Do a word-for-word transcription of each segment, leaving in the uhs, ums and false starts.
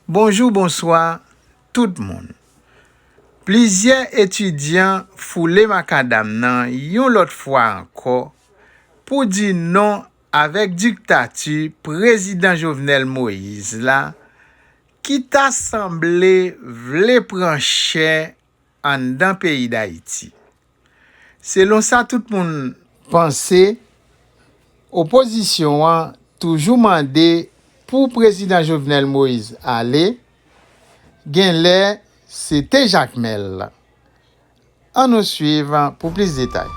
Bonjou, bonswa, tout moun. Plizyè etidyan foule makadam nan yon lòt fwa ankò pou di non avèk diktati Prezidan Jovenel Moïse la, ki ta sanble vle pran chè anndan peyi Dayiti. Selon sa tout moun panse, opozisyon an toujou mande pou Prezidan Jovenel Moïse ale, genlè se te Jakmèl. Ann nou swiv pou plis detay.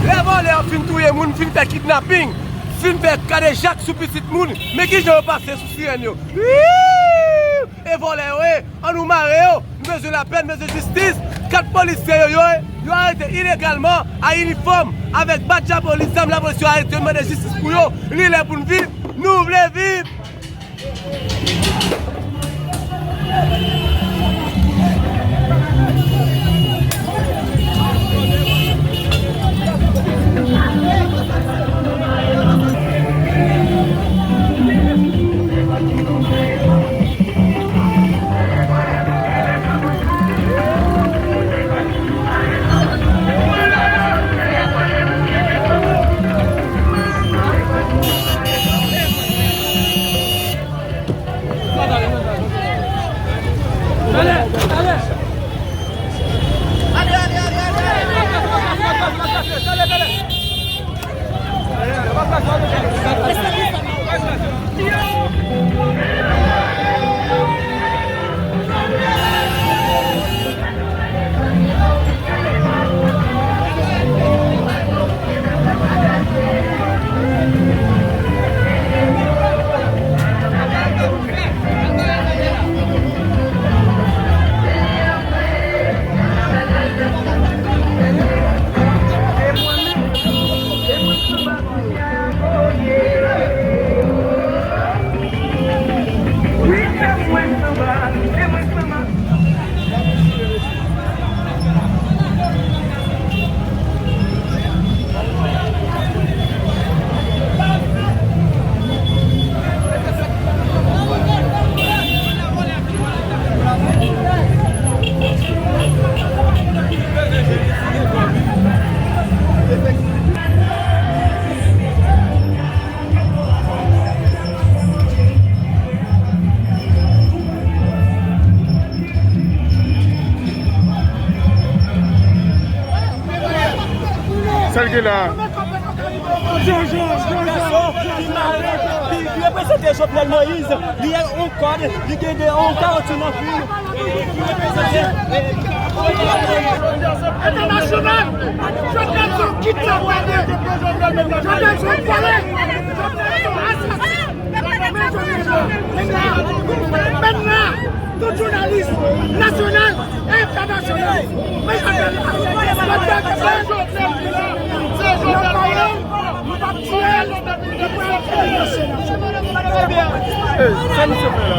Lè vòlè yo fin touye moun, fin fè kidnaping, fin fè kadejak sou pitit moun, men kijan yo pase sou sirèn yo. Wiiiw! E vòlè yo ye, ann nou mare yo, nou bezwen lapè, nou bezwen jistis. Kat polisye yo, yo, yo arete ilegalman, a inifòm, avèk badj lapolis, zam lapolis, yo arete yo, nou mande jistis pou yo. Li lè pou n viv, nou vle viv. Sa l gen la? Ki reprezante Jovenel Moïse, li gen yon kòd, li gen de, yon kawoutchou nan fil. Entènasyonal, Jovenel se yon kidnapè, Jovenel se yon vòlè, Jovenel se yon asasen. Men Jovenel la, men la, tout jounalis nasyonal e entènasyonal, men Jovenel la, Jovenel se Jovenel ki la, se Jovenel ki la. Nou p ap tiye l. Ebyen, sa misye fè la?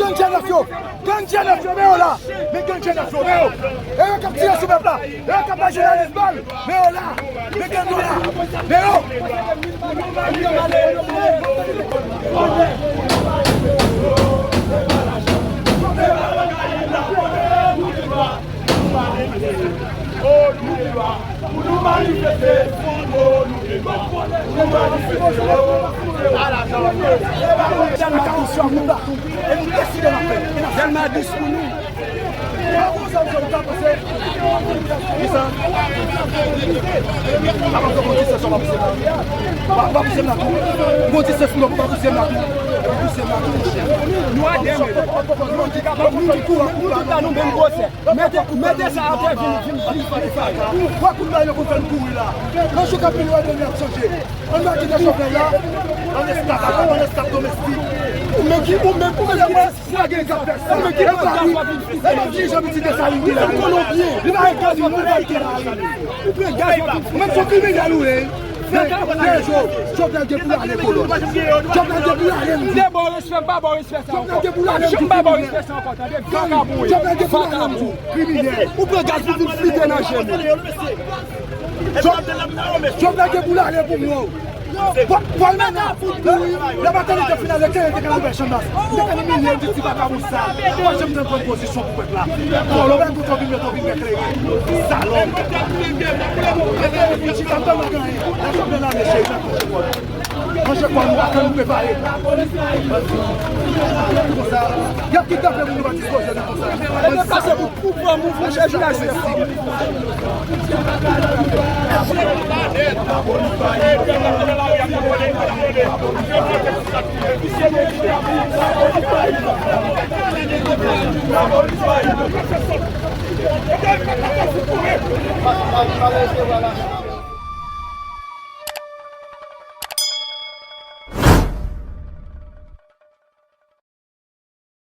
gang G nèf yo. Gang G nèf yo, men yo la. Men gang G nèf yo, men yo. E yo k ap tire sou pèp la. E yo k ap bay jounalis bal. Men yo la. Men gang yo la. Men yo. Pou nou manifeste, pou nou manifeste, pou nou manifeste. Dèlma dous pou nou. Dèlma dous pou nou. Kisa? Apa fè konn ti sèson pa pouse m la tou. Konn ti sèson pa pouse m la tou. Pouse m la tou. Nou a de men. Nou tout la nou menm gwosè. Mete, mete sa atè, vin, vin, vin fè, fè. Wè kout bagay yo konn fè n kouri la. Nan jou k ap vini yo, ap chanje. Ann ba kite Jovenel la, ann eskap, ann eskap domestik. Ou menm ki, ou menm, ou menm ki, ou menm ki, e pa li, e pa dirijan pitit Desalin ki la. Li pa gen gaz, li pa gen gaz. Ou menm se yon kriminèl ou ye. Jovenel gen pou l ale kolon. Jovenel gen pou l ale, m di. M te ba w respè, m pa ba w respè sa ankò. Jovenel gen pou l ale, m di, kriminèl. M pa ba w respè sa ankò, tande? Vakabon w ye. Jovenel gen pou l ale, m di, kriminèl. Ou pran gaz pou vin flite nan je m. Jovenel gen pou l ale pou mwen. Pwal mennen a fout pou wi. Lè batay te final, lè te te ka ouvè chanmas. Li te ka imilye, li di ti vakabon sa. Mwen, jan m te pran pozisyon pou pèp la. Bon, lè w vin kote w vin mete w vin eklere. Salòp. Chita m tèlman ganyen. Lè Jovenel ale, cheri, nan kòchepòt. Kòchepòt, nou pa fè nou prepare. Konsa, y ap kidnape moun, nou pa dispoze nou konsa. Deplase pou Pou pran mouvman chèf village la.